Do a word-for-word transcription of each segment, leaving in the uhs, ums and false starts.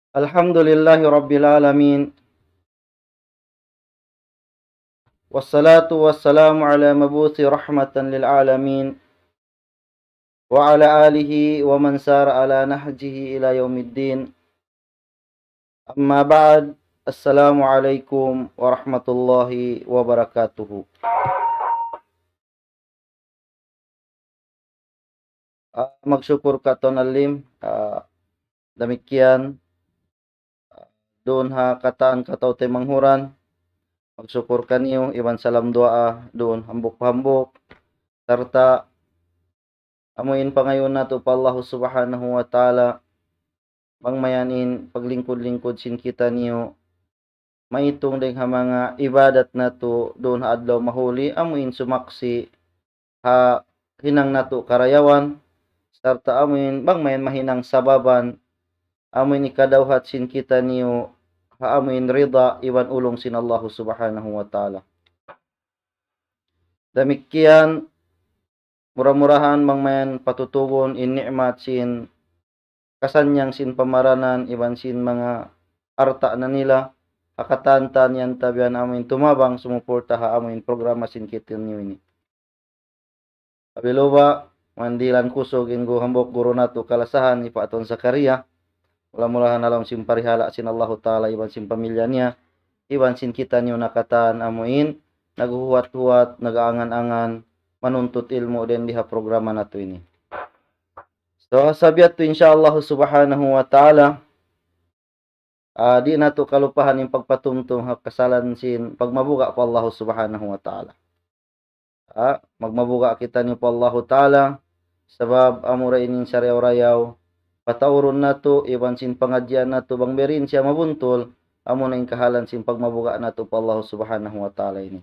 الحمد لله رب العالمين. والصلاة والسلام على مبعوث رحمة للعالمين. وعلى آله ومن سار على نهجه إلى يوم الدين. أما بعد. السلام عليكم ورحمة الله وبركاته. Ah, magsukul katu' nalim, ah, damikkiyan, ah, duun ha katan kataw-taymanghuran, magsukul kaniyu, iban salam duwaa, duun hambuuk-hambuuk, sarta' amu in pangayuun natu' pa Allahu Subhanahu wa Ta'ala, bang mayan in paglingkud-lingkud sin kitaniyu, maitung dayn ha manga ibadat natu' duun ha adlaw mahuli, amu in sumaksi' ha hinang natu' karayawan, sarta' amu in bang mayan mahinang sababan, amu in ikadawhat sin kitaniyu, ha amu in rida iban ulung sin Allahu Subhanahu wa Ta'ala. Damikkiyan, mura-murahan bang mayan patutubun in ni'mat sin kasannyangan sin pamaranan iban sin manga alta' na nila, ha katan-katan yan tabian amu in tumabang sumupulta ha amu in programa sin kitaniyu ini. Abi luba, mandilan kusug in gu-, hambuuk guru natu' kalasahan, hi Pa'tun Zakaria. Mura-murahan ha lawm sin parihala' sin Allahu Ta'ala iban sin pamilya niya, iban sin kitaniyu na katan amu in naghuhuwat-huwat, nag-aangan-angan, manuntut ilmu' dayn di ha programa natu' ini. So, ha sabab yadtu, insya Allah Subhanahu wa Ta'ala, ah, di' natu' kalupahan in pagpatumtum ha kasalan sin pagmabuga' pa Allahu Subhanahu wa Ta'ala. Ah, magmabuga' kitaniyu pa Allahu Ta'ala, sabab amura ini in sarayaw-rayaw pataurun natu', iban sin pangadjian natu' bang biya' diin siya mabuntul, amuna in kahalan sin pagmabuga' natu' pa Allahu Subhanahu wa Ta'ala ini.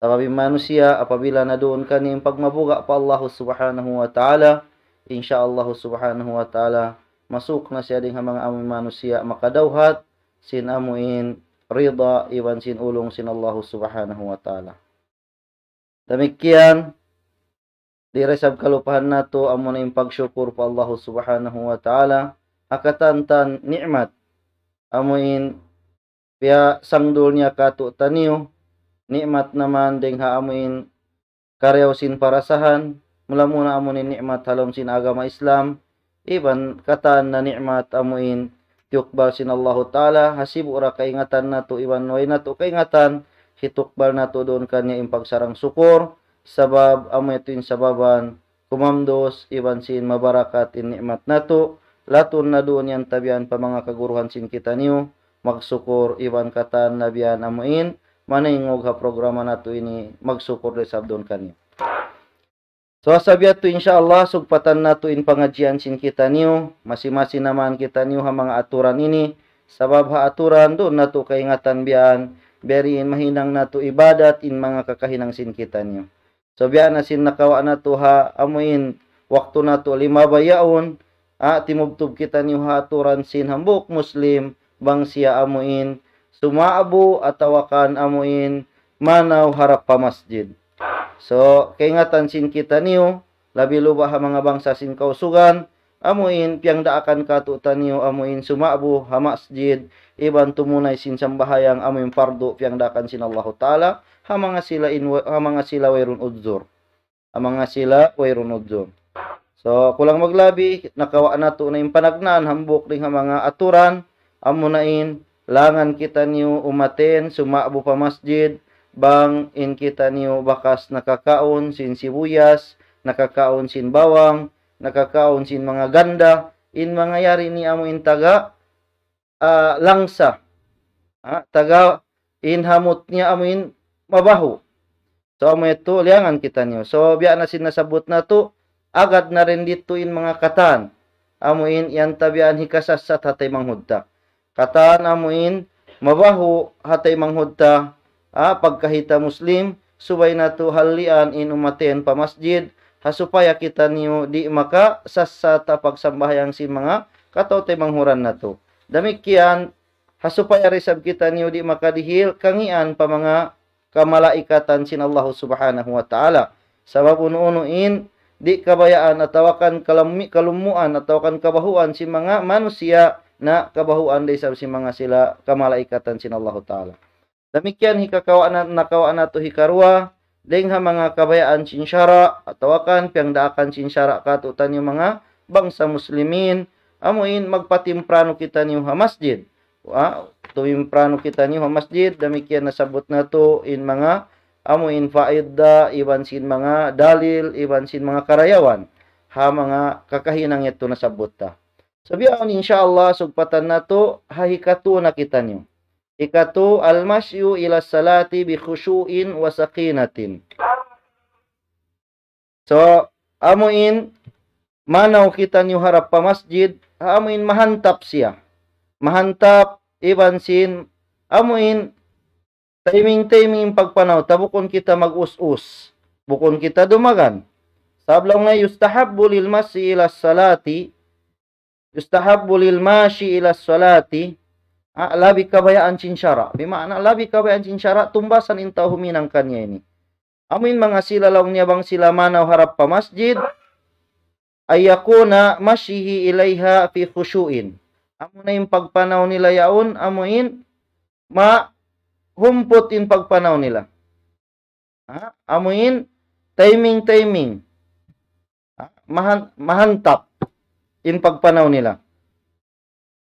Sabab in manusiya', apabila na duun kaniya in pagmabuga' pa Allahu Subhanahu wa Ta'ala, insya Allahu Subhanahu wa Ta'ala, masuk na siya dayn ha manga amu in manusiya' makadawhat sin amu in rida iban sin ulung sin Allahu Subhanahu wa Ta'ala. Damikkiyan, di' da isab kalupahan natu' amuna in pagsukul pa Allahu Subhanahu wa Ta'ala, ha katan-katan ni'mat, amu in piyasangdul niya kātu'niyu, ni'mat na man dayn ha amu in karayaw sin parasahan, mula-mula amu in ni'mat ha lawm sin agama Islam, iban katan na ni'mat amu in tiyukbal sin Allahu Ta'ala, hasibu' da kaingatan natu' iban way natu' kaingatan, hitukbal natu' duun kaniya in pagsarang-sukul, sabab amu yadtu in sababan, kumandus, iban sin mabarakat in ni'mat natu', latun na duun yan tabian pa manga kaguruhan sin kitaniyu, magsukul, iban katan na biya' amu in, manaingug ha programa natu' ini, magsukul da isab duun kaniyu. So, ha sabab yadtu, insya Allah, sugpatan natu' in pangadjian sin kitaniyu, masi-masi na man kitaniyu ha manga aturan ini, sabab ha aturan, duun natu' kaingatan biya' yan, biya' diin mahinang natu' ibadat in manga kakahinang sin kitaniyu. So, biya' na sin nakawa' natu' ha amu in waktu natu' limabay yaun, ah, timubtub kitaniyu ha aturan sin hambuuk Muslim, bang siya amu in suma'bu atawa kan amu in manaw harap pa masjid. So, kaingatan sin kitaniyu, labi luba' ha manga bangsa sin Kausugan, amu in piyangdaakan kātu'niyu, amu in suma'bu ha masjid, iban tumunay sin sambahayang, amu in pardu piyangdaakan sin Allahu Ta'ala, ha manga sila in, ha manga sila wayruun udzur. Ha manga sila wayruun udzur. So, kulang maglabi, nakawa' natu' na in panagnaan hambuuk dayn ha manga aturan, amuna in, langan kitaniyu umaten, suma'bu pa masjid, bang in kitaniyu bakas nakakaun sin sibuyas, nakakaun sin bawang, nakakaun sin manga ganda, in manga yari ini amu in taga, ah, langsa. Ah, taga in hamut niya amu in mabahu'. So, amu yadtu, liyangan kitaniyu. So, biya' na sin nasabbut natu', agad na dayn didtu in manga katan. Amu in, yan tabian hikasassat ha taymanghud ta. Katan amu in, mabahu' ha taymanghud ta, ah, pagkahi ta Muslim, subay natu' hallian in umaten pa masjid, ha supaya kitaniyu di' makasassat ha pagsambahayang sin manga kataw-taymanghuran natu'. Damikkiyan, ha supaya da isab kitaniyu di' makadihil kangīan pa manga kamalaikatan sin Allahu Subhanahu wa Ta'ala. Sabab unu-unu in di' kabayaan atawa kan kalammi-, kalummuan atawa kan kabahuan sin manga manusiya', na kabahuan da isab sin manga sila kamalaikatan sin Allahu Ta'ala. Damikkiyan hikakawa' na, nakawa' natu' hikaruwa, dayng ha manga kabayaan sin sara', atawa kan piyagdaakan sin sara' kātu'niyu manga bangsa muslimin, amuin magpatimpranu kitaniyu ha masjid. Wa, tumimpranu kitaniyu ha masjid, damikkiyan nasabbut natu' in manga amuin faida, iban sin manga dalil, iban sin manga karayawan ha manga kakahinang yadtu nasabbut ta. So bihaun, insya Allah, sugpatan natu' ha hikatu na kitaniyu. Hikatu, المشي إلى الصلاة بخشوع وسكينة. So, amuin manaw kitaniyu harap pa masjid, amuin mahantap siya. Mahantap iban sin, amuin timing-timing in pagpanaw ta, bukun kita mag-us-us, bukun kita dumagan. Sabab laung niya, يستحب للمشي إلى الصلاة، يستحب للماشي إلى الصلاة. Ah, labi kabayaan sin sara'. Bima'na labi kabayaan sin sara', tumbasan in tau huminang kaniya ini. Amuin manga sila laung niya bang sila manaw harap pa masjid, أن يكون مشيه إليها في خشوع. Amuna in pagpanaw nila yaun, amuin mahumput in pagpanaw nila. Ha? Amuin timing-timing. Ha? Mahan-, mahantap in pagpanaw nila.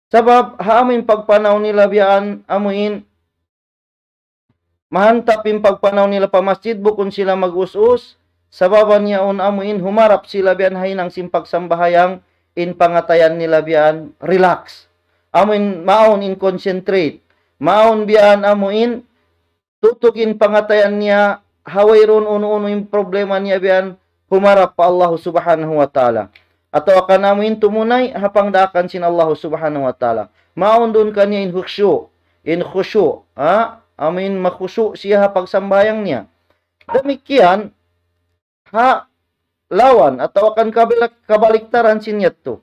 Sabab, ha amuin pagpanaw nila biyaan, amuin mahantap in pagpanaw nila pa masjid, bukun sila mag-us-us, sabab niya yaun amuin humarap sila biyaan ha hinang sin pagsambahayang, in pangatayan nila biyaan relax. Amuin maawn in concentrate. Maawn biyaan amuin tutuk in pangatayan niya, ha wayruun unu-unu in problema niya biyaan humarap pa Allah Subhanahu wa Ta'ala. Atawa kan amuin tumunay ha pangdaakan sin Allah Subhanahu wa Ta'ala. Maawn duun kaniya in khusyu', in khusyu', ha? Amuin makhusyu' siya ha pagsambahayang niya. Damikkiyan, ha lawan atawa kan kabalik-, kabaliktaran sin yadtu.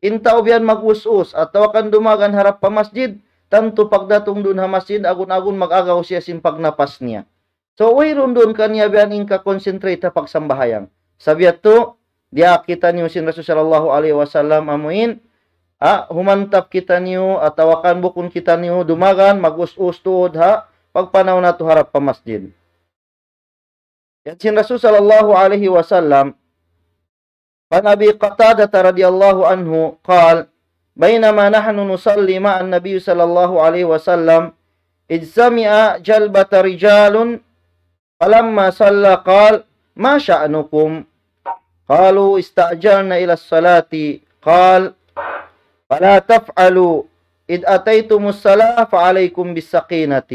In tau biyaan mag-us-us atawa kan dumagan harap pa masjid, tantu pagdatung duun ha masjid, agun-agun mag-agaw siya sin pagnapas niya. So, wayruun duun kaniya biyaan in ka-concentrate ha pagsambahayang. Sabab yadtu, diyaak kitaniyu sin Rasul sallallahu alayhi wasallam amuin, ah, humantap kitaniyu atawa kan bukun kitaniyu dumagan, mag-us-us tuud ha pagpanaw natu' harap pa masjid. Yan sin Rasul sallallahu alayhi wasallam, عن أبي قتادة رضي الله عنه قال: بينما نحن نصلي مع النبي صلى الله عليه وسلم، إذ سمع جلبة رجال، فلما صلى قال: ما شأنكم؟ قالوا: استعجلنا إلى الصلاة. قال: فلا تفعلوا، إذ أتيتم الصلاة فعليكم بالسكينة.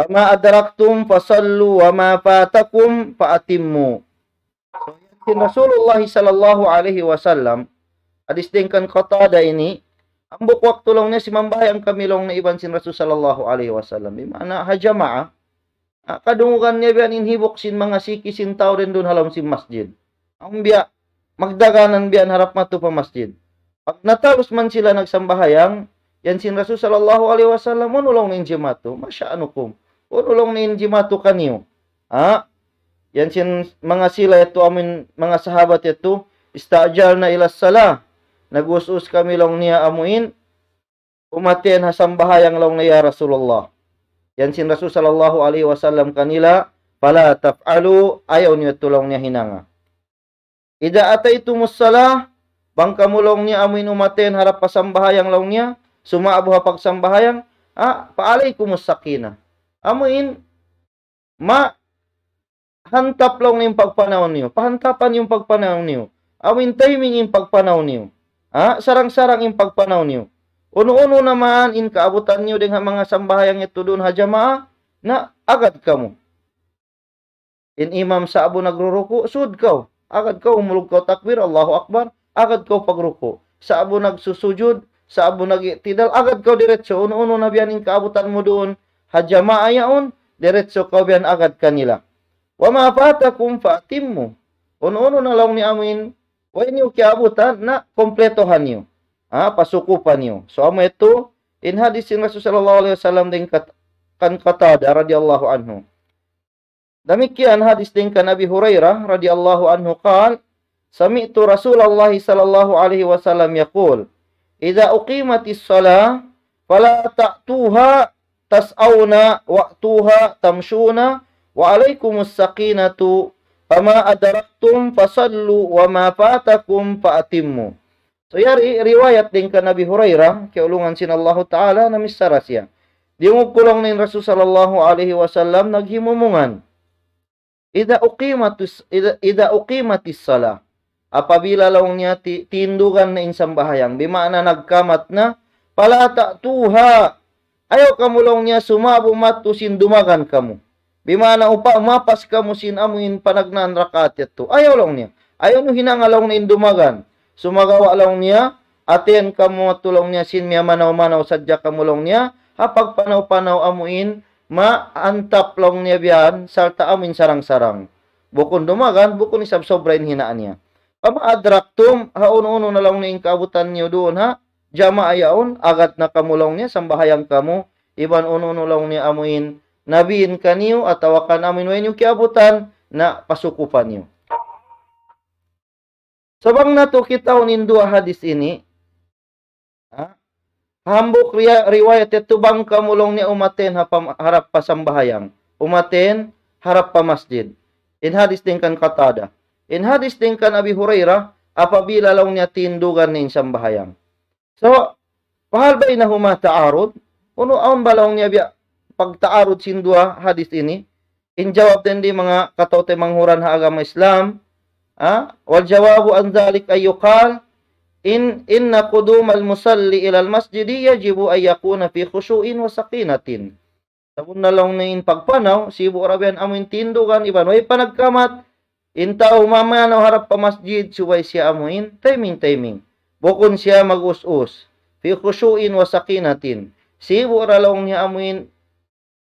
فما أدركتم فصلوا وما فاتكم فأتموا. So, yan sin Rasulullah sallallahu alayhi wasallam, hadis dayn kan Qatada ini, hambuuk waktu laung niya simambahayang kami laung niya iban sin Rasul sallallahu alayhi wasallam. Bima'na ha jamaa, ah, kadungugan niya biyaan in hibuk sin manga siki sin tau dayn duun ha lawm sin masjid. Amu biya', magdaganan biyaan harap madtu pa masjid. Pag natalus man sila nagsambahayang, yan sin Rasul sallallahu alayhi wasallam, unu laung niya in jimatu, ما شأنكم. Unu laung niya in jimatu kaniyu. Ha? Yan sin manga sila yadtu amuin, manga sahabat yadtu, استعجلنا إلى الصلاة. Nag-us-us kami laung niya amuin, umaten ha sambahayang laung niya ya Rasulullah. Yan sin Rasul sallallahu alayhi wasallam kanila, فلا تفعلوا, ayaw niyu yadtu laung niya hinanga. إذا أتيتم الصلاة, bang kamu laung niya amuin umaten harap pa sambahayang laung niya, suma'bu ha pagsambahayang, ah, فعليكم السكينة. Amuin, ma-, hantap laung niya in pagpanaw niyu, pahantapan niyu in pagpanaw niyu, amuin timing in pagpanaw niyu, ah, sarang-sarang in pagpanaw niyu. Unu-unu na man in kaabutan niyu dayn ha manga sambahayang yadtu duun ha jamaa, na agad kamu. In imam sa'bu nagruruku', sud kaw. Agad kaw, humulug kaw takbir, Allahu Akbar, agad kaw pagruku'. Sa'bu nagsusujud, sa'bu nag-i'tidal, agad kaw diretso. Unu-unu na biyaan in kaabutan mu duun ha jamaa yaun, diretso kaw biyaan agad kanila. وما فاتكم فأتموا. Unu-unu na laung niya amuin, way niyu kiyaabutan, na kumplituhan niyu. Ha, pasukupan niyu. So, amu yadtu, in hadis sin Rasul sallallahu alayhi wasallam dayn kat-, kan Qatada radiyallahu anhu. Damikkiyan hadis dayn kan Abi Hurairah radiyallahu anhu قال: سمعت رسول الله صلى الله عليه وسلم يقول: إذا أقيمت الصلاة فلا تأتوها تسعون وأتوها تمشون وعليكم السكينة فما أدركتم فصلوا وما فاتكم فأتموا. So, yari riwayat dayn kan Abi Hurairah, kiyaulungan sin Allahu Ta'ala, na misan siya. Diyungug laung niya in Rasul sallallahu alayhi wasallam naghimumungan. إذا أقيمت الص-، إذا، إذا أقيمت الصلاة. Apabila laung niya ti-, tindugan na in sambahayang, bima'na nagkamat na, فلا تأتوها. Ayaw kamu laung niya sumabut madtu sin dumagan kamu. Bima'na upa-, umapas kamu sin amuin panagnaan rakaat yadtu. Ayaw laung niya. Ayaw niyu hinanga laung niya in dumagan. Sumagawa' laung niya, atiyan kamu madtu laung niya sin miyamanaw-manaw sadja kamu laung niya, ha pagpanaw-panaw amuin, maantap laung niya biya' yan, sarta' amuin sarang-sarang. Bukun dumagan, bukun isab sobra in hinang niya. فما أدركتم, ha unu-unu na laung niya in kaabutan niyu duun ha jamaa yaun, agad na kamu laung niya, sambahayang kamu, iban unu-unu laung niya amuin nabiin kaniyu, atawa kan amuin way niyu kiyaabutan, na pasukupan niyu. So bang natu' kitaun in duwa hadis ini, ha? Hambuuk riya-, riwayat yadtu bang kamu laung niya umaten ha pam-, harap pa sambahayang. Umaten harap pa masjid. In hadis dayn kan Qatada. In hadis dayn kan Abi Hurairah, apabila laung niya tindugan na in sambahayang. So, فهل بينهما تعارض؟ Unu awn ba laung niya biya' pagtaarud sin duwa hadis ini? In jawab dayn di manga kataw-taymanghuran ha agama Islam, ha? والجواب عن ذلك أن يقال إن، إن قدوم المصلي إلى المسجد يجب أن يكون في خشوع وسكينة. Sabunnal laung niya in pagpanaw, sibu' ra biya' yan amuin tindugan, iban way pa nagkamat, in tau mamanaw harap pa masjid, subay siya amuin timing-timing. Bukun siya mag-us-us. في خشوع وسكينة. Sibu' ra laung niya amuin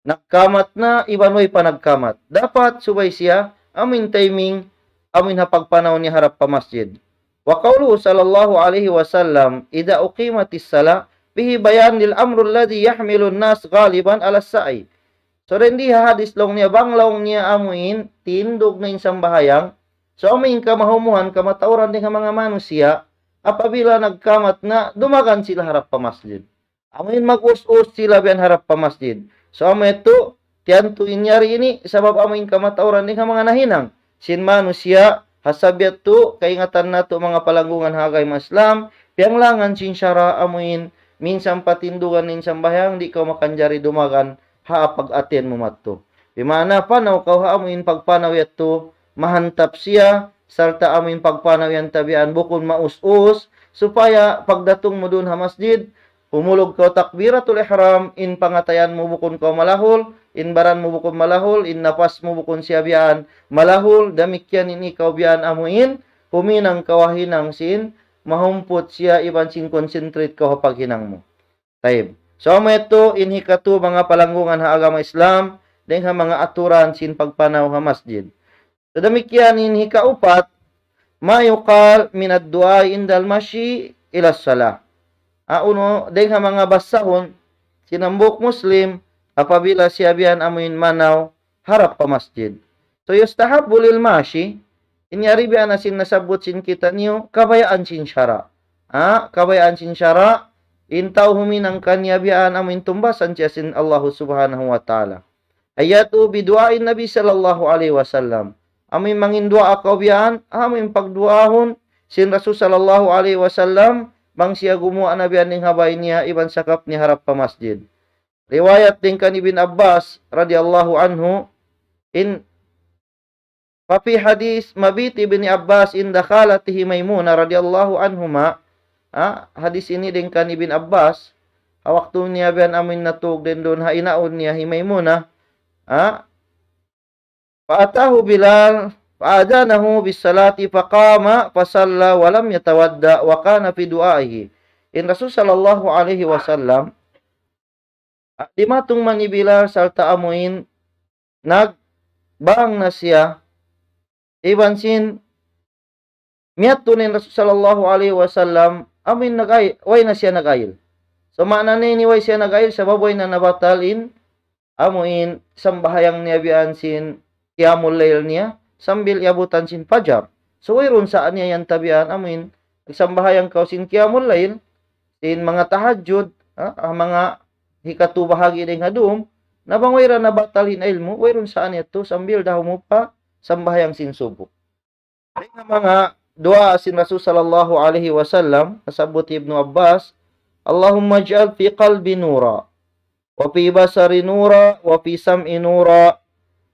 nagkamat na, iban way pa nagkamat. Dapat subay siya amuin timing, amuin ha pagpanaw niya harap pa masjid. وقوله صلى الله عليه وسلم إذا أقيمت الصلاة فيه بيان للأمر الذي يحمل الناس غالبا على السعي. So, dayn di ha hadis laung niya, bang laung niya amuin tindug na in sambahayang, so amuin kamahumuhan, kamatauran dayn ha manga manusiya', apabila nagkamat na, dumagan sila harap pa masjid. Amuin mag-us-us sila biya' yan harap pa masjid. So, amu yadtu, tiyantu in yari ini, sabab amuin kamatauran dayn ha manga nahinang sin manusiya', ha sabab yadtu, kaingatan natu' manga palanggungan ha agama Islam, piyanglangan sin sara' amuin, minsan pa tindugan in sambahayang, di' kaw makanjari dumagan, ha pag-attend mu madtu. Bima'na panaw kaw ha amuin pagpanaw yadtu, mahantap siya, sarta' amuin pagpanaw yan ta biya' yan bukun maus-us, supaya pagdatung mu duun ha masjid, humulug kaw takbiratul ihram, in pangatayan mu bukun kaw malahul, in baran mu bukun malahul, in napas mu bukun siya biya' yan malahul, damikkiyan in ikaw biya' yan amuin, huminang kaw ha hinang sin, mahumput siya iban sin concentrate kaw ha paghinang mu. Tayyib. So, amu yadtu in hikatu manga palanggungan ha agama Islam, dayn ha manga aturan sin pagpanaw ha masjid. So, damikkiyan in hikaupat, ما يقال من الدعاء عند المشي إلى الصلاة. Unu, dayn ha manga basahun, sin hambuuk Muslim, apabila siya biya' yan amuin manaw, harap pa masjid. So, يستحب للماشي, in yari biya' na sin nasabbut sin kitaniyu, kabayaan sin sara'. Ha, kabayaan sin sara', in tau huminang kaniya biya' yan amuin tumbasan siya sin Allahu Subhanahu wa Ta'ala. أن يدعو بدعاء النبي صلى الله عليه وسلم. Amuin mangin duwaa kaw biya' yan, amuin pagduwaahun sin Rasul sallallahu alayhi wasallam, bang siya gumuwa' na biya' yan dayn ha bay niya, iban sakap niya harap pa masjid. Riwayat dayn kan Ibn Abbas radiyallahu anhu, in, ففي حديث مبيت ابن عباس عند خالته ميمونة رضي الله عنهما, ha, hadis ini dayn kan Ibn Abbas, ha waktu niya biya' yan amuin natug dayn duun ha inaun niya hi Maymuna, ha, فأتاه بلال فأذنه بالصلاة فقام فصلى ولم يتوضأ وكان في دعائه. In Rasul sallallahu alayhi wasallam, ah, dimatung man hi Bilal sarta' amuin nagbang na siya, iban sin miyadtu na in Rasul sallallahu alayhi wasallam, amuin nag-ay-, way na siya nag-ayil. So, maana niya ini way siya nag-ayil, sabab way na nabatal in, amuin sambahayang niya biya' yan sin qiyamul layl niya, sambil iyabutan sin fajar. So, wayruun sa niya yan ta biya' yan, amuin, nagsambahayang kaw sin qiyamul layl, sin manga tahajjud, ha, ha manga hikatu bahagi' dayn ha dum, na bang wayra nabatal in ilmu', wayruun sa niya tu sambil da mu pa sambahayang sin subu. Dayn ha manga duwaa sin Rasul sallallahu alayhi wasallam, nasabbut Ibnu Abbas, اللهم اجعل في قلبي نورا، وفي بصري نورا، وفي سمعي نورا،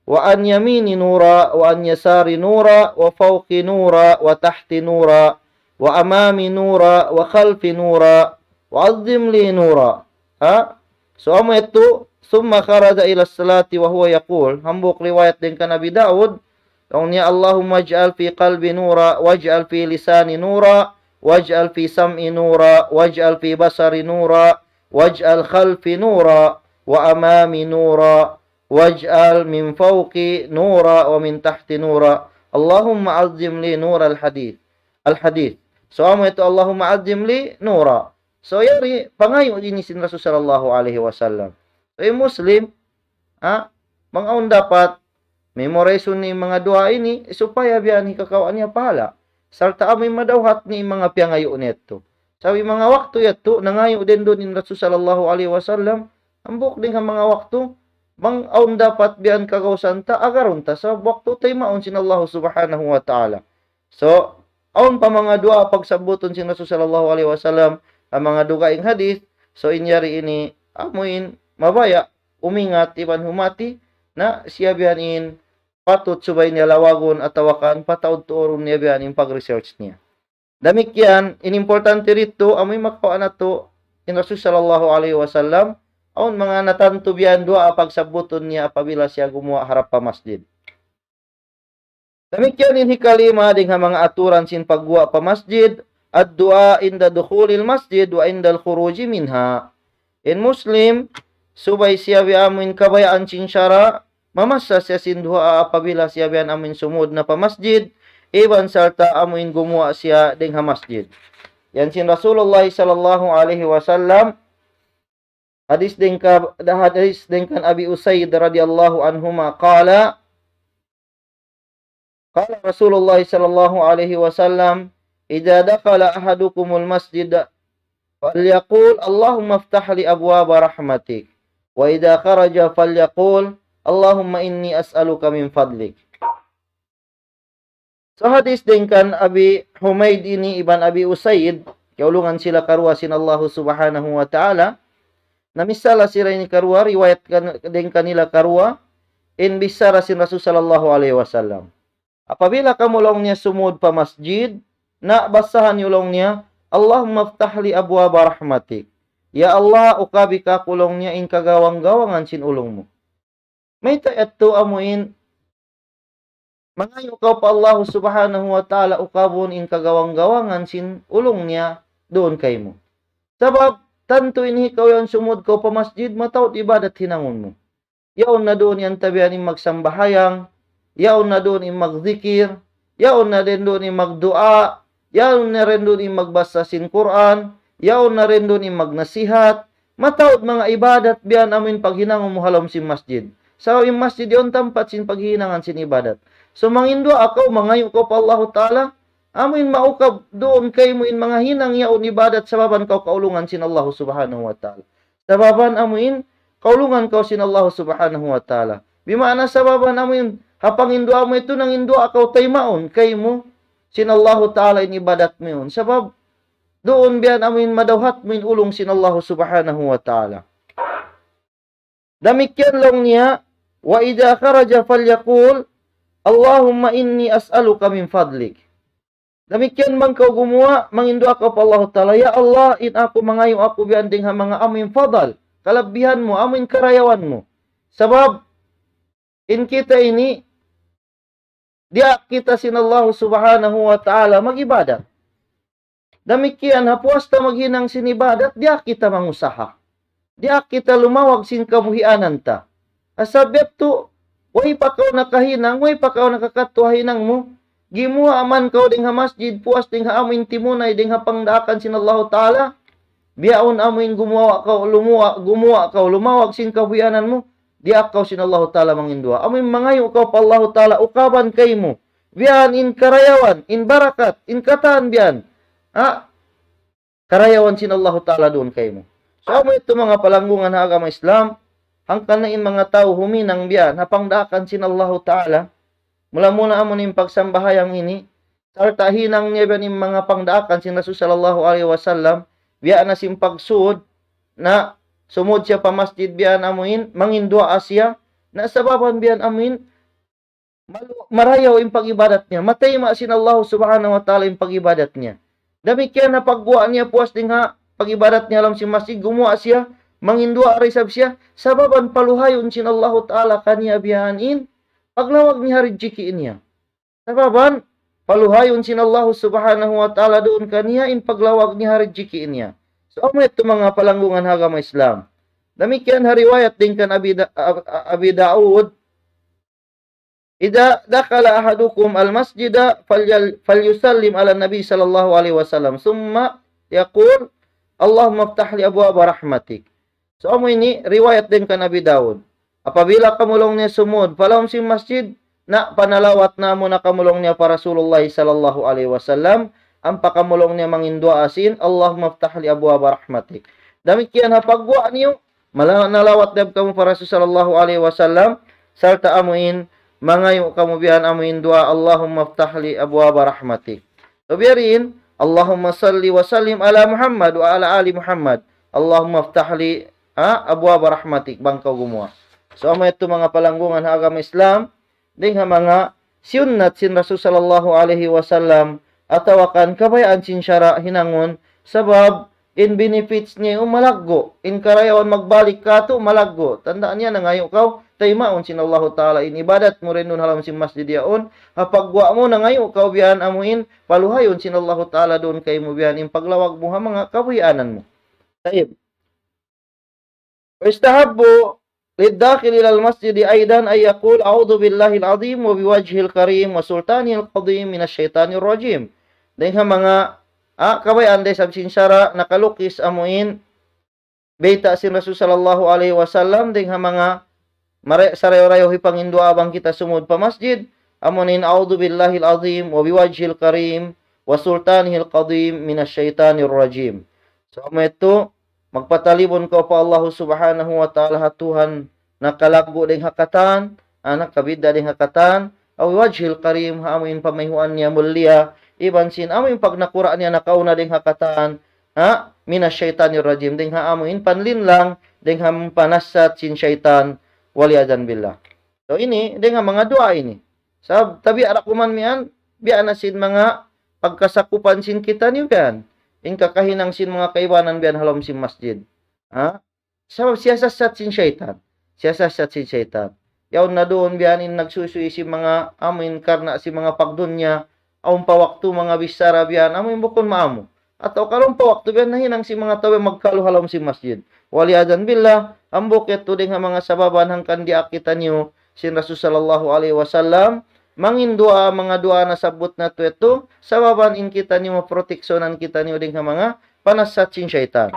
وعن يميني نورا، وعن يساري نورا، وفوقي نورا، وتحتي نورا، وأمامي نورا، وخلفي نورا، وعظم لي نورا. Ha? So, amu yadtu, ثم خرج إلى الصلاة وهو يقول. Hambuuk riwayat dayn kan Abi Daud, laung niya, اللهم اجعل في قلبي نورا، واجعل في لساني نورا، واجعل في سمعي نورا، واجعل في بصري نورا، واجعل خلفي نورا، وأمامي نورا، واجعل من فوقي نورا، ومن تحتي نورا. اللهم عظم لي نور الحديث. الحديث. So, amu yadtu, اللهم عظم لي نورا. So, yari, pangayu' ini sin Rasul sallallahu alayhi wasallam. So, in Muslim, ha, bang awn dapat, memorize niya in manga duwaa ini, supaya biya' ini hikakawa' niya pahala'. Sarta' amu in madawhat niya in manga piyangayu' niya yadtu. Sabab in manga waktu yadtu, nangayu' dayn duun in Rasul sallallahu alayhi wasallam, hambuuk dayn ha manga waktu, bang awn dapat biya' ini kagausan ta, agarun ta, sabab waktu taymaun sin Allah subhanahu wa ta'ala. So, awn pa manga duwaa pagsabbutun sin Rasul sallallahu alayhi wasallam, ha manga dugaing hadith, so in yari ini, amu in, mabaya', umingat, iban humati, na siya biya' ini in, patut subay niya lawagun, atawa kan, pataud-tuurun niya biya' ini in pag-research niya. Damikkiyan, in importante didtu, amu in makawa' natu', in Rasul sallallahu alayhi wasallam, awn manga natantu biya' ini duwaa pagsabbutun niya apabila siya gumuwa' harap pa masjid. Damikkiyan in hikalima dayn ha manga aturan sin pagguwa' pa masjid, الدعاء عند دخول المسجد وعند الخروج منها. In Muslim, subay siya biya' amu in kabayaan sin sara', mamassa siya sin duwaa apabila siya biya' amu in sumud na pa masjid, iban sarta' amu in gumuwa' siya dayn ha masjid. Yan sin Rasulullah sallallahu alayhi wasallam, hadith dayn ka, hadith dayn kan Abi Usaid radiyallahu anhuma, قال، قال رسول الله صلى الله عليه وسلم: إذا دخل أحدكم المسجد فليقل: اللهم افتح لي أبواب رحمتك، وإذا خرج فليقل: اللهم إني أسألك من فضلك. So, hadith dayn kan Abi Humaid ini iban Abi Usaid, kiyaulungan sila karuwa sin Allahu Subhanahu wa Ta'ala. Na misal sila ini karuwa, riwayat kan, dayn kanila karuwa, in bichara sin Rasul sallallahu alayhi wasallam. Apabila kamu laung niya sumud pa masjid, na basahan niyu laung niya, اللهم افتح لي أبواب رحمتك. Ya Allah, ukabi kaku' laung niya in kagawang-gawangan sin ulung mu. Mayta' yadtu amu in mangayu' kaw pa Allahu Subhanahu wa Ta'ala ukabun in kagawang-gawangan sin ulung niya duun kaymu. Sabab, tantu in ikaw yan sumud kaw pa masjid, mataud ibadat hinangun mu. Yaun na duun yan tabihan in magsambahayang, yaun na duun in magzikir, yaun na duun in magduwaa, yaun na duun in magbasa sin Qur'an, yaun na duun in magnasihat, mataud manga ibadat biya' amu in paghinangun mu ha lawm sin masjid. Sabab in masjid yaun tampat sin paghinangan sin ibadat. So, manginduwaa kaw, mangayu' kaw pa Allahu Ta'ala, amu in maukab duun kaymu in manga hinang yaun ibadat sababan kaw kaulungan sin Allahu Subhanahu wa Ta'ala. Sababan amu in kaulungan kaw sin Allahu Subhanahu wa Ta'ala. Bima'na sababan amu in ha panginduwaa mu yadtu nanginduwaa kaw taymaun kaymu sin Allahu Ta'ala in ibadat mu yaun. Sabab duun biya' amu in madawhat mu in ulung sin Allahu Subhanahu wa Ta'ala. Damikkiyan laung niya, وإذا خرج فليقل اللهم إني أسألك من فضلك. Damikkiyan bang kaw gumuwa', manginduwaa kaw pa Allahu Ta'ala, "Ya Allah, in aku mangayu' aku biya' dayn ha manga amu in fadal, kalabihan mu, amu in karayawan mu." Sabab, in kita ini, diyaak kita sin Allahu Subhanahu wa Ta'ala mag-ibadat. Damikkiyan, ha puas ta maghinang sin ibadat, diyaak kita mangusaha. Diyaak kita lumawag sin kabuhianan ta. Sabab yadtu, way pa kaw nakahinang, way pa kaw nakakadtu ha hinang mu. Gimuwa' man kaw dayn ha masjid, puas dayn ha amu in timunay, dayn ha pangdaakan sin Allahu Ta'ala. Bihaun amu in gumuwa' kaw, lumuwa', gumuwa' kaw, lumawag sin kabuhianan mu. Diyaak kaw sin Allahu Ta'ala manginduwaa. Amu in mangayu' kaw pa Allahu Ta'ala, ukaban kaymu. Biya' yan in karayawan, in barakat, in katan biya' yan. Ha? karayawan sin Allahu Ta'ala duun kaymu. So, amu yadtu manga palanggungan ha agama Islam, hangkan na in manga tau huminang biya' ha pangdaakan sin Allahu Ta'ala, mula-mula amu in pagsambahayang ini, sarta' hinang niya biya' in manga pangdaakan sin Rasul sallallahu alayhi wasallam, biya' na sin pagsud, na sumud siya pa masjid biya' na amu in, mangin duwaa siya, na sababan biya' na amu in, malu-, marayaw in pag-ibadat niya, matayma' sin Allah subhanahu wa ta'ala in pag-ibadat niya. Damikkiyan na pagguwa' niya puas dayn ha pag-ibadat niya ha lawm sin masjid, gumuwa' siya, mangin duwaa da isab siya, sababan paluhayun sin Allahu ta'ala kaniya biya' na in, paglawag niya ha rijiki' niya. Sababan, paluhayun sin Allah subhanahu wa ta'ala duun kaniya in paglawag niya ha rijiki' niya. So, amu yadtu manga palanggungan ha agama Islam. Damikkiyan ha riwayat dayn kan Abi Da-, Ab-, Abi Daud, إذا دخل أحدكم المسجد فليل-، فليسلم على النبي صلى الله عليه وسلم، ثم يقول: اللهم افتح لي أبواب رحمتك. So, amu ini riwayat dayn kan Abi Daud. Apabila kamu laung niya sumud pa lawm sin masjid, na panalawat na amu na kamu laung niya pa Rasulullah sallallahu alayhi wasallam, ampa kamu laung niya mangin duwaa sin, اللهم افتح لي أبواب رحمتك. Damikkiyan ha pagguwa' niyu, mala-, nalawat da kamu pa Rasul sallallahu alayhi wasallam, sarta' amu in, mangayu' kamu biya' na amu in duwaa, اللهم افتح لي أبواب رحمتك. So, biya' diin, اللهم صل وسلم على محمد وعلى آل محمد. اللهم افتح لي, ha, أبواب رحمتك, bang kaw gumuwa'. So, amu yadtu manga palanggungan ha agama Islam, dayn ha manga siyunnat sin Rasul sallallahu alayhi wasallam, atawa kan kabayaan sin sara' hinangun, sabab in benefits niya malaggu', in karayawan magbalik katu' malaggu'. Tanda' niya nangayu' kaw, taymaun sin Allahu ta'ala in ibadat mu dayn duun ha lawm sin masjid yaun, ha pagguwa' mu nangayu' kaw biya' na amu in, paluhayun sin Allahu ta'ala duun kaymu biya' na in paglawag mu ha manga kabuhianan mu. Tayyib. ويستحب للداخل إلى المسجد أيضا أن يقول: أعوذ بالله العظيم وبوجهه الكريم وسلطانه القديم من الشيطان الرجيم. Dayn ha manga, ah, kabayaan da isab sin sara' nakalukis amu in, bayta' sin Rasul sallallahu alayhi wasallam, dayn ha manga mara-, sarayaw-rayaw hipangin duwaa bang kita sumud pa masjid, amu in أعوذ بالله العظيم وبوجهه الكريم وسلطانه القديم من الشيطان الرجيم. So, amu yadtu, magpatalibun kaw pa Allahu subhanahu wa ta'ala ha Tuhan nakalaggu' dayn ha katan, ah, nakabidda' dayn ha katan, وبوجهه الكريم, ha amu in pamayhuan niya mulia, iban sin amu in pagnakura' niya nakauna dayn ha katan, ha, من الشيطان الرجيم, dayn ha amu in panlinlang, dayn ha panassat sin saytan, والعياذ بالله. So, ini, dayn ha manga duwaa ini. Sabab, tabiya' da kuman miyan, biya' na sin manga pagkasakupan sin kitaniyu yan. In kakahinang sin manga kaibanan biya' na ha lawm sin masjid. Ha? Sabab siyasassat sin saytan. Siyasassat sin saytan. Yaun na duun biya' na in nagsuysuy sin manga amu in karna' sin manga pagdunya, awn pa waktu manga bichara biya' na amu in bukun maamu. Atawa kalu awn pa waktu biya' na hinang sin manga tau magkalu ha lawm sin masjid. والعياذ بالله, hambuuk yadtu dayn ha manga sababan hangkan diyaak kitaniyu sin Rasul sallallahu alayhi wasallam, mangin duwaa, manga duwaa nasabbut natu' yadtu, sababan in kitaniyu maproteksyonan kitaniyu dayn ha manga panassat sin saytan.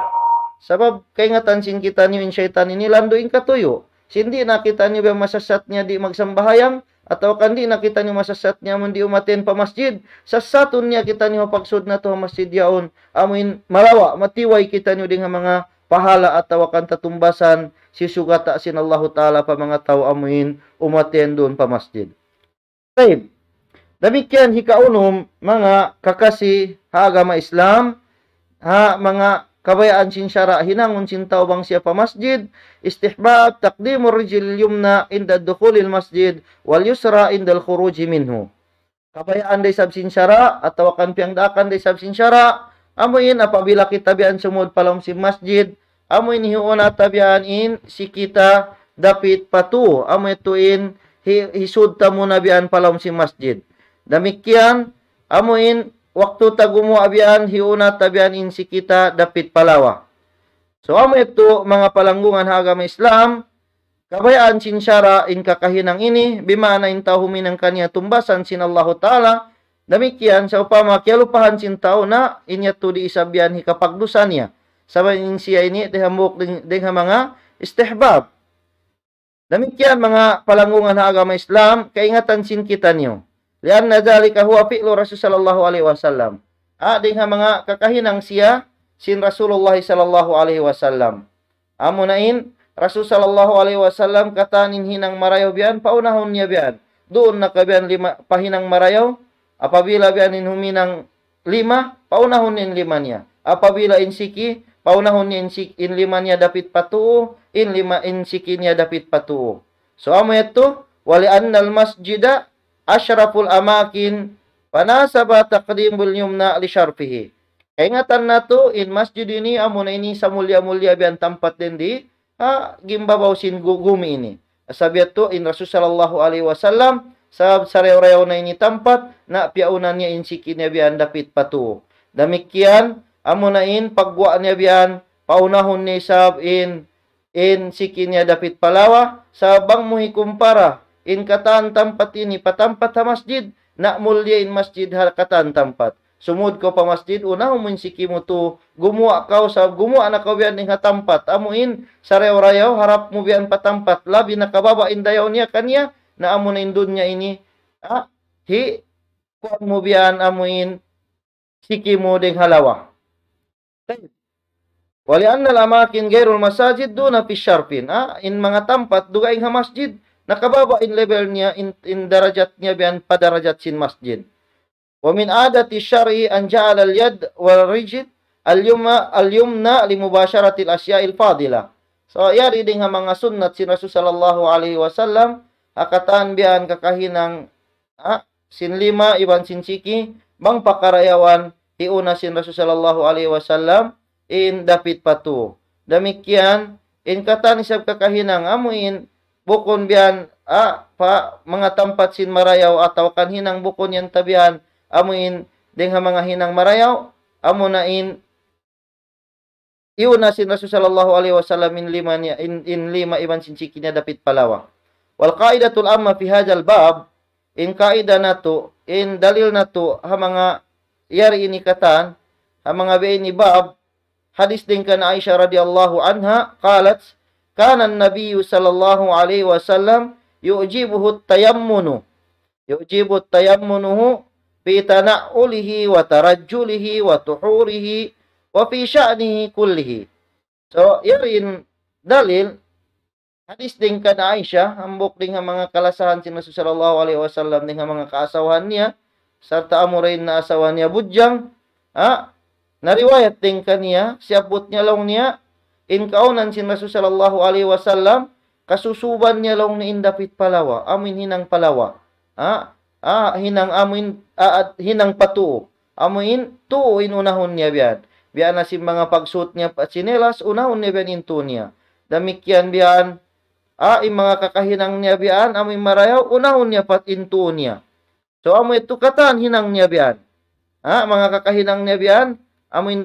Sabab kaingatan sin kitaniyu in saytan ini landu' in katuyu'. Sin di' na kitaniyu biya' masassat niya di' magsambahayang, atawa kan di' na kitaniyu masassat niya amun di' umaten pa masjid, sassatun niya kitaniyu ha pagsud natu' ha masjid yaun, amu in malawa', matiway kitaniyu dayn ha manga pahala' atawa kan tatumbasan, sisugata' sin Allahu ta'ala pa manga tau amu in umaten duun pa masjid. Tayyib. Damikkiyan hikaunum manga kakasi ha agama Islam, ha manga kabayaan sin sara' hinangun sin tau bang siya pa masjid, استحباب تقديم الرجل اليمنى عند دخول المسجد واليسرى عند الخروج منه. Kabayaan da isab sin sara', atawa kan piyangdaakan da isab sin sara', amu in apabila kita biya' na sumud pa lawm sin masjid, amu in hiuna ta biya' na in siki ta dapit pa tuu, amu yadtu in hi-, hisud ta muna biya' na pa lawm sin masjid. Damikkiyan, amu in waktu ta gumuwa' biya' na hiuna ta biya' na in siki ta dapit pa lawa. So, amu yadtu manga palanggungan ha agama Islam, kabayaan sin sara' in kakahinang ini, bimaana in tau huminang kaniya tumbasan sin Allahu ta'ala, damikkiyan sawpama kiyalupahan sin tau na, in yadtu di' isab yan hikapagdusa niya. Sabab in siya ini, dayn hambuuk dayn, dayn ha manga istihbab. Damikkiyan manga palanggungan ha agama Islam, kaingatan sin kitaniyu. لأن ذلك هو فعل الرسول صلى الله عليه وسلم. Ah, dayn ha manga kakahinang siya, sin Rasulullah sallallahu alayhi wasallam. Amuna in Rasul sallallahu alayhi wasallam katan in hinang marayaw biyan, paunahun niya biyan. Duun na ka biyan lima, pa hinang marayaw, apabila biyan in huminang lima, paunahun niya in lima niya. Apabila in siki, paunahun niya in sik-, in lima niya dapit pa tuu, in lima, in siki niya dapit pa tuu. So, amu yadtu, ولأن المسجد أشرف الأماكن فناسب تقديم اليمنى لشرفه. Kaingatan natu', in masjid ini, amuna ini samulliya-mulliya biyan tampat dayn di, ha, gimbabaw sin gu-, gumi ini. Sabab yadtu, in Rasul sallallahu alayhi wasallam, sabab sarayaw-rayaw na ini tampat, na piyauna niya in siki niya biyan dapit pa tuu. Damikkiyan, amuna in pagguwa' niya biyan, paunahun niya isab in, in siki niya dapit pa lawa, sabab bang mu hikumpara, in katan tampat ini pa tampat ha masjid, na mulliya in masjid ha katan tampat. Sumud kaw pa masjid, unahun mu in siki mu tuu, gumuwa' kaw, sabab gumuwa' na kaw biyan dayn ha tampat. Amu in sarayaw-rayaw, harap mu biyan pa tampat. Labi na kababa' in dayaw niya kaniya, na amu na in dunya ini, ha? Hi, kuwan mu biyan amu in siki mu dayn ha lawa. ولأن الأماكن غير المساجد دون في الشرف. Ah, in manga tampat dugaing ha masjid, nakababa' in level niya, in, in darajat niya biyan pa darajat sin masjid. ومن عادة الشرع أن جعل اليد والرجل اليمنى، اليمنى لمباشرة الأشياء الفاضلة. So, yari dayn ha manga sunnat sin Rasul sallallahu alayhi wasallam, ha katan biyan kakahinang, ah, sin lima iban sin siki, bang pakarayawan, hiuna sin Rasul sallallahu alayhi wasallam, in dapit pa tuu. Damikkiyan, in katan isab kakahinang, amu in, bukun biyan, ah, pa manga tampat sin marayaw atawa kan hinang bukun yan tabihan, amu in, dayn ha manga hinang marayaw, amu na in, hiuna sin Rasul sallallahu alayhi wasallam in lima niya, in, in lima iban sin siki niya dapit pa lawa. والقاعدة العامة في هذا الباب, in kaida natu', in dalil natu', ha manga yari ini katan, ha manga biya' ini bab, hadis dayn kan Aisha radiyallahu anha, قالت: كان النبي صلى الله عليه وسلم يعجبه التيمن، يعجبه تيمنه في تنعله وترجله وطهوره وفي شأنه كله. So, yari in dalil, hadis dayn kan Aisha, hambuuk dayn ha manga kalasahan sin Rasul sallallahu alayhi wasallam, dayn ha manga kaasawahan niya, sarta' amu ra in naasawa niya budjang, ha? Nariwayat dayn kaniya, siyabbut niya laung niya, in kaawnan sin Rasul sallallahu alayhi wasallam, kasusuban niya laung niya in dapit pa lawa, amu in hinang pa lawa. Ha? Ah, hinang amu in, ah, ah, hinang pa tuu. Amu in tuu in unahun niya biyan. Biya' na sin manga pagsuut niya pa tsinelas, unahun niya biyan in tuu niya. Damikkiyan biyan, ah, in manga kakahinang niya biyan, amu in marayaw, unahun niya pa in tuu niya. So, amu yadtu katan hinang niya biyan. Ah, manga kakahinang niya biyan, amu in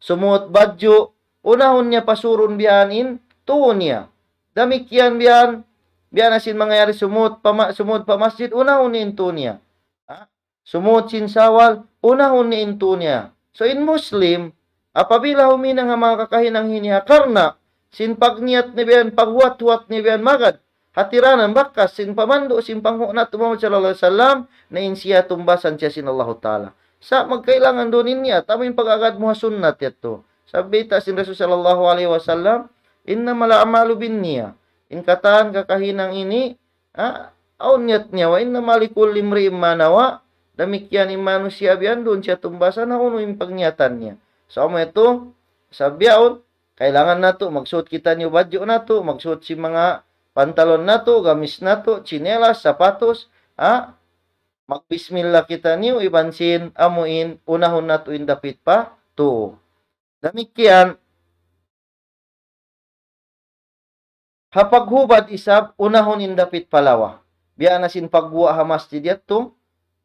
sumuut badju', unahun niya pasurun biyan in tuu niya. Damikkiyan biyan, biya' na sin manga yari sumuut pa ma-, sumuut pa masjid, unahun niya in tuu niya. Ha? Sumuut sin sawal, unahun niya in tuu niya. So, in Muslim, apabila huminang ha manga kakahinang ini ha karna', sin pagniyat niya biyan, paghuwat-huwat niya biyan magad, hatiranan bakas sin pamandu' sin panghu' natu' Muhammad sallallahu alayhi wasallam, na in siya tumbasan siya sin Allahu Ta'ala. Sa' magkailangan duun in niyat, amu in pag-agad mu ha sunnat yadtu. Sabab bayta' sin Rasul sallallahu alayhi wasallam, إنما الأعمال بالنية. In katan kakahinang ini, ah, awn niyat niya, وإنما لكل امرئ ما نوى. Damikkiyan in manusiya' biyan duun siya tumbasan, ha unu in pagniyatan niya. So, amu yadtu, sabab yaun, kailangan natu', magsuut kitaniyu badju' natu', magsuut sin manga pantalon natu', gamis natu', tsinelas, sapatos, ha? Magbismillah kitaniyu, iban sin, amu in, unahun natu' in dapit pa tuu. Damikkiyan, ha paghubad isab, unahun in dapit pa lawa. Biya' na sin pagguwa' ha masjid yadtu,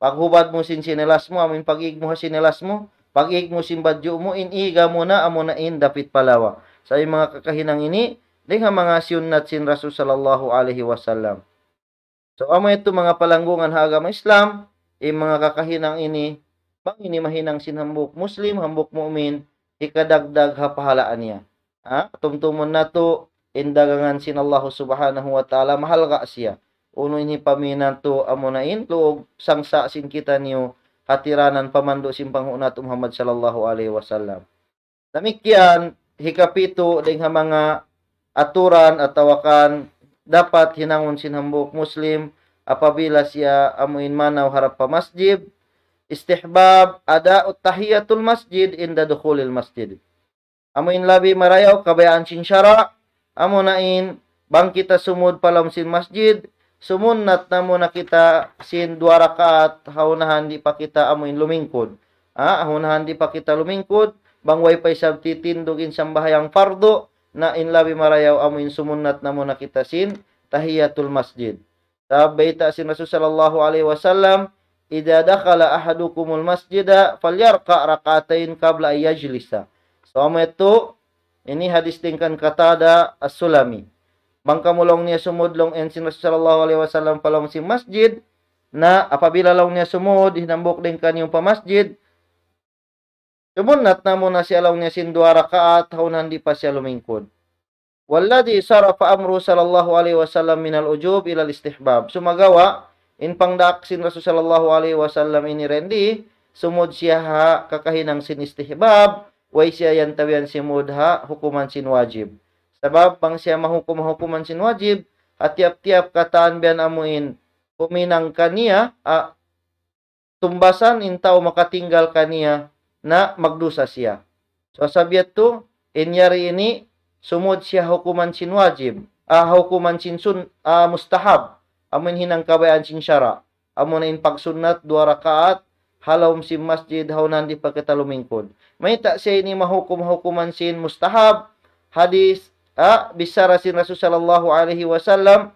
paghubad mu sin sinelas mu, amu in pag-ig mu ha sinelas mu, pag-ig mu sin badju' mu, in iga mu na, amu na in dapit pa lawa. Sa' in manga kakahinang ini, dayn ha manga siyunnat sin Rasul sallallahu alayhi wasallam. So, amu yadtu manga palanggungan ha agama Islam, in manga kakahinang ini, bang ini mahinang sin hambuuk Muslim, hambuuk mu'min, hikadagdag ha pahala' niya. Ha? Tumtumun natu', in dagangan sin Allahu Subhanahu wa Ta'ala, mahalga' siya. Unu in hipamī natu', amu na in, luug sangsa' sin kitaniyu, hatiranan pamandu' sin panghu' natu' Muhammad sallallahu alayhi wasallam. Damikkiyan, hikapitu dayn ha manga aturan atawa kan dapat hinangun sin hambuuk Muslim apabila siya amuin manaw harap pa masjid, istihbab ada'u tahiyatul masjid inda dukhulil masjid. Amuin labi marayaw kabayaan sin sara', amuna in bang kita sumud pa lawm sin masjid, sumunnat na muna kita sin duwa rakaat ha unahan di' pa kita amuin lumingkud. Ha, ha unahan di' pa kita lumingkud, bang way pa isab titindug in sambahayang fardu, na in labi marayaw amuin sumunnat na muna kita sin tahiyatul masjid. Sabab bayta' sin Rasul sallallahu alayhi wasallam, إذا دخل أحدكم المسجد فليركع ركعتين قبل أن يجلس. So, amu yadtu, ini hadis dayn kan Qatada As-Sulami. Bang kamu laung niya sumud laung in sin Rasul sallallahu alayhi wasallam pa lawm sin masjid, na apabila laung niya sumud, hinambuk dayn kaniyu pa masjid, sumunnat na muna siya laung niya sin duwa rakaat, ha unahan di' pa siya lumingkud. والذي صرف أمره صلى الله عليه وسلم من الوجوب إلى الاستحباب. Sumagawa', in pangdaak sin Rasul sallallahu alayhi wasallam ini rendi, sumud siya ha kakahinang sin istihbab, way siya yan tawiyan simud ha hukuman sin wajib. Sabab, bang siya mahukum ha hukuman sin wajib, ha tiyap-tiyap katān biya' amuin, huminang kaniya, a, tumbasan in tau makatinggal kaniya na magdusa siya. So, sabab yadtu, in yari ini, sumud siya hukuman sin wajib, ah, hukuman sin sun-, ah, mustahab, amun hinang kabayaan sin sara', amuna in pagsunnat duwa rakaat, ha lawm sin masjid, ha unahan di' pa kita lumingkud. Mayta' siya ini mahukum hukuman sin mustahab, hadis, ah, bichara sin Rasul sallallahu alayhi wasallam,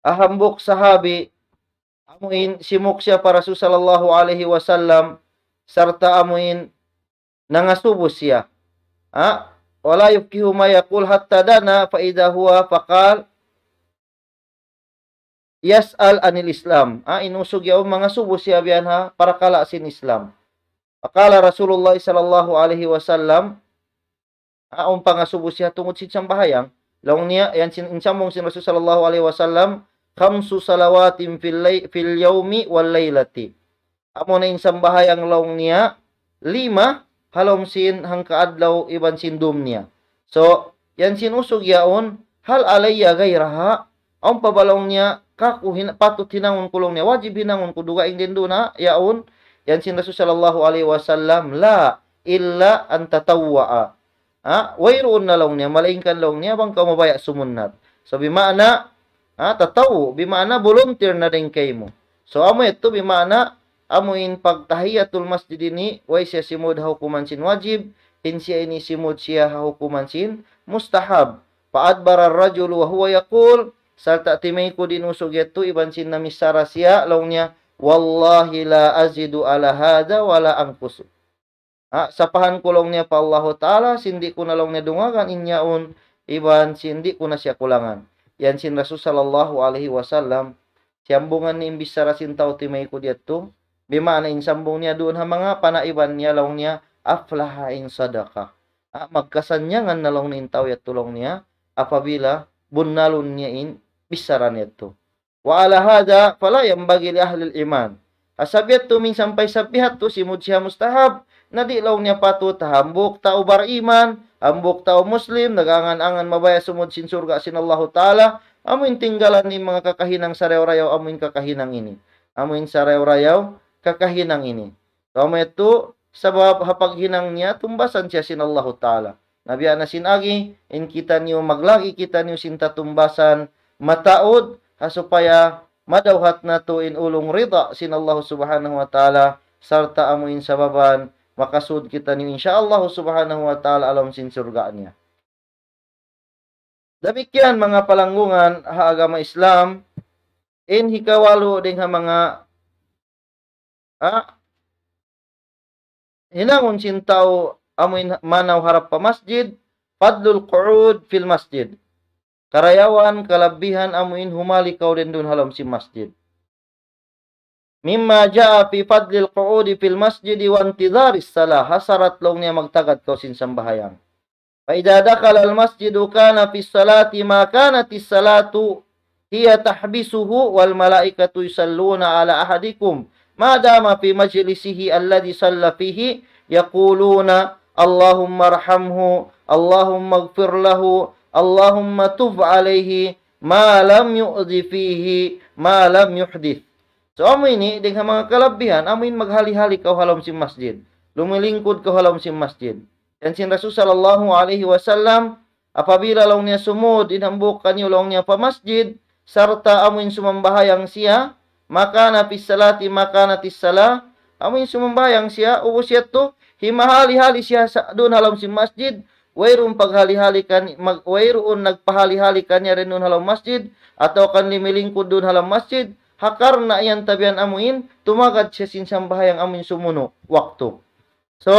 ha hambuuk sahabi, amuin simuk siya pa Rasul sallallahu alayhi wasallam, sarta' amuin nangasubu siya. Ha? ولا يفقه ما يقول حتى دنا فإذا هو فقال يسأل عن الإسلام. Ha? In usug yaun mangasubu siya biya' ha parakala' sin Islam. فقال رسول الله صلى الله عليه وسلم, awn pangasubu siya tungud sin sambahayang. Laung niya, yan sin, in sambung sin Rasul sallallahu alayhi wasallam, خمس صلوات في اللي-، في اليوم والليلة. Amuna in sambahayang laung niya, lima, ha lawm sin hangka adlaw iban sin dum niya. So, yan sin usug yaun, هل علي غيرها؟ Awn pa ba laung niya, kāku' hin-, patut hinangun ku laung niya, wajib hinangun ku dugaing dayn duun ha, yaun, yan sin Rasul sallallahu alayhi wasallam, لا, إلا أن تطوع. Ha? Wayruun na laung niya, malaingkan laung niya, bang kaw mabaya' sumunnat. So, bima'na, ha, tatawwu', bima'na volunteer na dayn kaymu. So, amu yadtu, bima'na, amu in pagtahiyatul masjid ini, way siya simud ha hukuman sin wajib, in siya ini simud siya ha hukuman sin mustahab. فأدبر الرجل وهو يقول, sarta' timaykud in usug yadtu, iban sin namichara siya, laung niya, والله لا أزيد على هذا ولا أنقص. Ha, sapahan ku laung niya pa Allahu Ta'ala, sin di' ku na laung niya dungagan in yaun, iban sin di' ku na siya kulangan. Yan sin Rasul sallallahu alayhi wasallam, siyambungan niya in bichara sin tau timaykud yadtu, bima'na in sambung niya duun ha manga panaiban niya laung niya, أفلح إن صدق. Ha, magkasannyangan na laung niya in tau yadtu laung niya, apabila bunnalun niya in bichara niya yadtu. وعلى هذا فلا ينبغي لأهل الإيمان. Ha sabab yadtu minsan pa isab biya' hādtu simud siya mustahab, na di' laung niya patut ha hambuuk tau bariman, hambuuk tau Muslim, nag-angan-angan mabaya' sumud sin surga' sin Allahu Ta'ala, amu in tinggalan in manga kakahinang sarayaw-rayaw, amu in kakahinang ini. Amu in sarayaw-rayaw, kakahinang ini. So, amu yadtu, sabab ha paghinang niya, tumbasan siya sin Allahu Ta'ala. Na biya' na sin agi, in kitaniyu maglagi' kitaniyu sin tatumbasan mataud, ha supaya madawhat natu' in ulung rida sin Allah Subhanahu wa Ta'ala, sarta' amu in sababan makasud kitaniyu, insya Allah Subhanahu wa Ta'ala, ha lawm sin surga' niya. Damikkiyan manga palanggungan ha agama Islam, in hikawalu dayn ha manga, ha, hinangun sin tau amu in manaw harap pa masjid, فضل القعود في المسجد. Karayawan, kalabbihan amu in humali kaw dayn duun ha lawm sin masjid. مما جاء في فضل القعود في المسجد وانتظار الصلاة. Ha sarat laung niya magtagad kaw sin sambahayang. فإذا دخل المسجد كان في الصلاة ما كانت الصلاة هي تحبسه والملائكة يصلون على أحدكم ما دام في مجلسه الذي صلى فيه يقولون اللهم ارحمه، اللهم اغفر له، اللهم تب عليه، ما لم يؤذ فيه، ما لم يحدث. So, amu ini, dayn ha manga kalabihan, amu in maghali-hali kaw ha lawm sin masjid. Lumilingkud kaw ha lawm sin masjid. Yan sin Rasul sallallahu alayhi wasallam, apabila laung niya sumud, in hambuuk kaniyu laung niya pa masjid, sarta' amu in sumambahayang siya, ما كان في الصلاة، ما كانت الصلاة, amu in sumambahayang siya, ubus yadtu, himahali-hali siya sa, duun ha lawm sin masjid, wayruun paghali-hali kan, mag, wayruun nagpahali-hali kaniya dayn duun ha lawm masjid, atawa kan limilingkud duun ha lawm masjid, ha karna' yan tabian amu in, tumagad siya sin sambahayang amu in sumunu' waktu. So,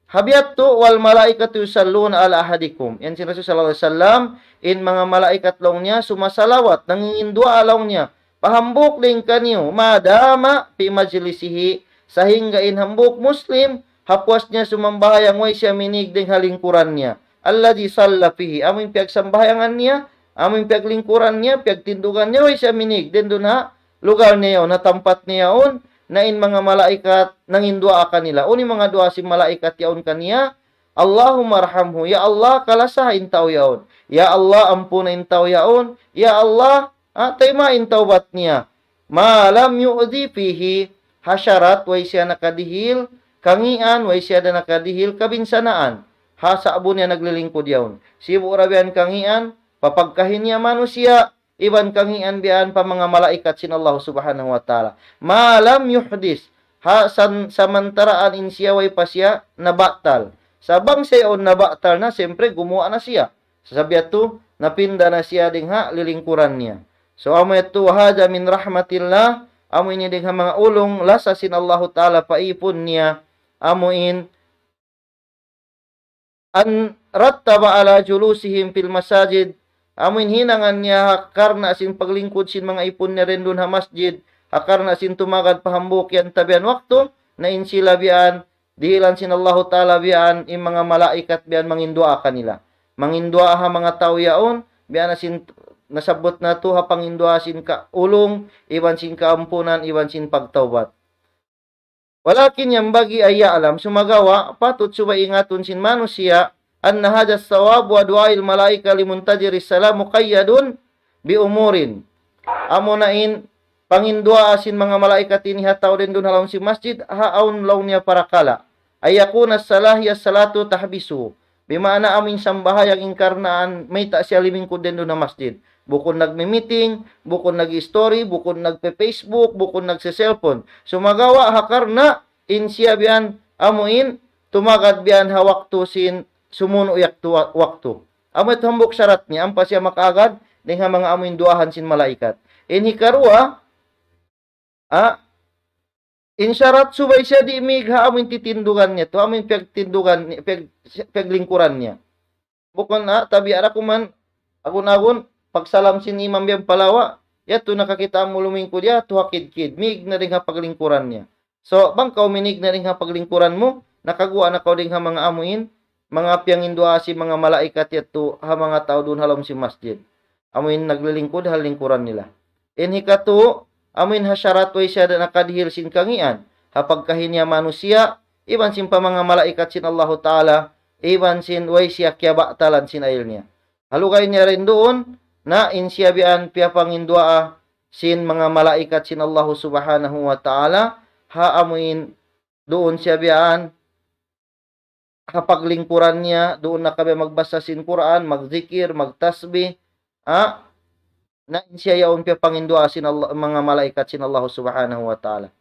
ha biya' yadtu, والملائكة يصلون على أحدكم. Yan sin Rasul sallallahu alayhi wasallam, in manga malaikat laung niya, sumasalawat, nanginginduwaa laung niya, pa hambuuk dayn kaniyu, ما دام في مجلسه, sahingga in hambuuk Muslim, ha puas niya sumambahayang way siya minig dayn ha lingkuran niya. الذي صلى فيه, amu in piyagsambahayangan niya, amu in piyaglingkuran niya, piyagtindugan niya, way siya minig dayn duun ha lugal niya yaun, ha tampat niya yaun, na in manga malaikat nanginduwaa kanila. Unu in manga duwaa sin malaikat yaun kaniya, اللهم ارحمه, ya Allah, kalasaha in tau yaun. Ya Allah, ampuna in tau yaun. Ya Allah, ah, taymaa in tawbat niya. ما لم يؤذ فيه, ha sharat way siya nakadihil kangīan, way siya da nakadihil kabinsanaan. Ha sa'bu niya naglilingkud yaun. Sibu' ra biya' yan kangīan, pa pagkahi niya manusiya', iban kangīan biya' yan pa manga malaikat sin Allah Subhanahu wa Ta'ala. ما لم يحدث, ha san, samantaraan in siya way pa siya nabatal. Sa' bang siya yaun nabatal na, siyempre gumuwa' na siya. Sa' sabab yadtu, napinda na siya dayn ha lilingkuran niya. So, amu yadtu, وهذا من رحمة الله, amu ini dayn ha manga ulung lasa sin Allahu Ta'ala pa īpun niya, amu in أن رتب على جلوسهم في المساجد, amu in hinangan niya ha karna' sin paglingkud sin manga īpun niya dayn duun ha masjid, ha karna' sin tumagad pa hambuuk yan tabian waktu, na in sila biya' yan, dihilan sin Allahu Ta'ala biya' yan, in manga malaikat biya' yan manginduwaa kanila. Manginduwaa ha manga tau yaun, biya' na sin nasabbut natu' ha panginduwaa sin kaulung, iban sin kaampunan, iban sin pagtawbat. ولكن ينبغي أن يعلم, sumagawa', patut subay ingatun sin manusiya', أن هذا الثواب ودعاء الملائكة لمنتظر الصلاة مقيد بأمور. Amuna in panginduwaa sin manga malaikat ini ha tau dayn duun ha lawm sin masjid, ha awn laung niya parakala'. أن يكون الصلاة هي الصلاة تحبسه. Bimaana amu in sambahayang in karnaan mayta' siya limingkud dayn duun ha masjid. Bukun nagmi-meeting, bukun nag-story, bukun nagpe-Facebook, bukun nagse-cellphone. Sumagawa' ha karna' in siya biya' yan amu in tumagad biya' yan ha waktu sin sumunu' yadtu wa-, waktu. Amu yadtu hambuuk sharat niya, ampa siya makaagad dayn ha manga amu in duwaahan sin malaikat. In hikaruwa, ah, in sharat subay siya di' miig ha amu in titindugan niya, tu amu in piyagtindugan niya, piyag-, piyaglingkuran niya. Bukun, ah, tabiya' da kuman, agun-agun, pagsalam sin imam biya' yan pa lawa', yadtu nakakita' mu lumingkud, yadtu ha kidkid, miig na dayn ha paglingkuran niya. So, bang kaw minig na dayn ha paglingkuran mu, nakaguwa' na kaw dayn ha manga amu in, manga piyanginduwaa sin manga malaikat yadtu ha manga tau duun ha lawm sin masjid. Amu in naglilingkud ha lingkuran nila. In hikatu, amu in ha sharat way siya da nakadihil sin kangīan, ha pagkahi niya manusiya', iban sin pa manga malaikat sin Allahu Ta'ala, iban sin way siya kiyabatalan sin ayil niya. Ha lugay niya dayn duun, na in siya biya' yan piyapanginduwaa sin manga malaikat sin Allahu Subhanahu wa Ta'ala, ha amu in duun siya biya' yan, ha paglingkuran niya, duun na kaw biya' magbasa sin Qur'an, magzikir, magtasbih, ha? Na in siya yaun piyapanginduwaa sin Allah, manga malaikat sin Allah Subhanahu wa Ta'ala.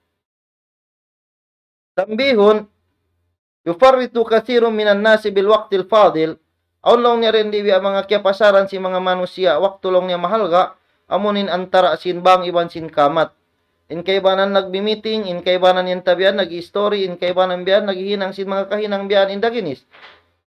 تنبيه: يفرط كثير من الناس بالوقت الفاضل. Awn laung niya dayn di biya' manga kiyapasaran sin manga manusiya', waktu laung niya mahalga', amu in antara' sin bang iban sin kamat. In kaibanan nagmi-meeting, in kaibanan yan tabiya' nag-story, in kaibanan biya' yan naghihinang sin manga kahinang biya' yan indaginis.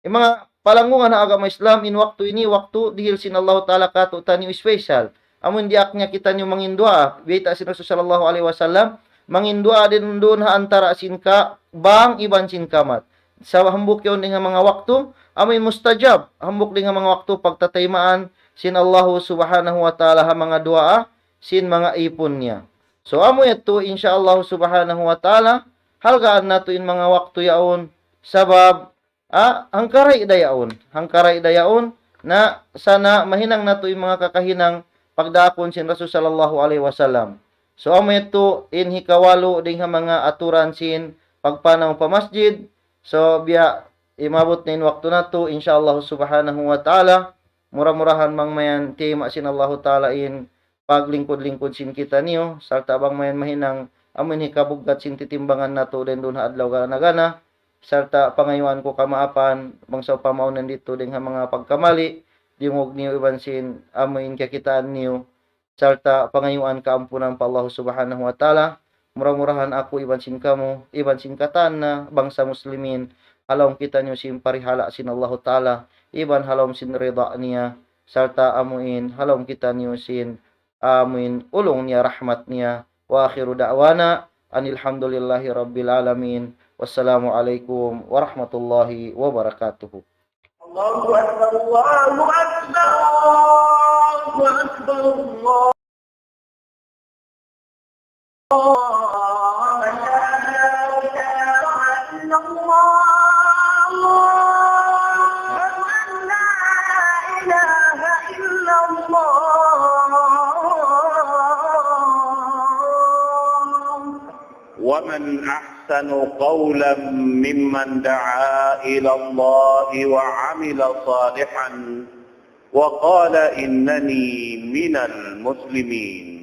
In manga palanggungan ha agama Islam, in waktu ini, waktu dihil sin Allahu Ta'ala kātu'niyu special. Amu in diyaak niya kitaniyu manginduwaa, bayta' sin Rasul sallallahu alayhi wasallam, manginduwaa dayn duun ha antara' sin ka-, bang iban sin kamat. Sa' hambuuk yaun dayn ha manga waktu, amu in mustajab, hambuuk dayn ha manga waktu pagtataymaan sin Allahu Subhanahu wa Ta'ala ha manga duwaa sin manga īpun niya. So, amu yadtu, insya Allah Subhanahu wa Ta'ala, halgaan natu' in manga waktu yaun, sabab Ah, hangkaray da yaun. Hangkaray da yaun na sana mahinang natu' in manga kakahinang pagdaakun sin Rasul sallallahu alayhi wasallam. So, amu yadtu in hikawalu dayn ha manga aturan sin pagpanaw pa masjid. So, biya' imabut na in waktu natu', insya Allah subhanahu wa ta'ala, mura-murahan bang mayan tiyayma' sin Allahu ta'ala in paglingkud-lingkud sin kitaniyu, sarta' bang mayan mahinang amu in hikabuggat sin titimbangan natu' dayn duun ha adlaw gana-gana, sarta' pangayuan ku kamaapan, bang sawpama awn didtu dayn ha manga pagkamali, diyungug niyu iban sin amu in kakitaan niyu, sarta' pangayuan kaampunan pa Allah subhanahu wa ta'ala, mura-murahan aku iban sin kamu, iban sin katan na bangsa muslimin, ha lawm kitaniyu sin parihala' sin Allahu ta'ala, iban ha lawm sin rida niya, sarta' amu in ha lawm kitaniyu sin amu in ulung niya, rahmat niya. وآخر دعوانا أن الحمد لله رب العالمين. والسلام عليكم ورحمة الله وبركاته. الله أكبر، الله أكبر، الله أكبر، الله. لا إله إلا الله. أشهد أن لا إله إلا الله. ومن أحسن قولا ممن دعا إلى الله وعمل صالحا وقال إنني من المسلمين.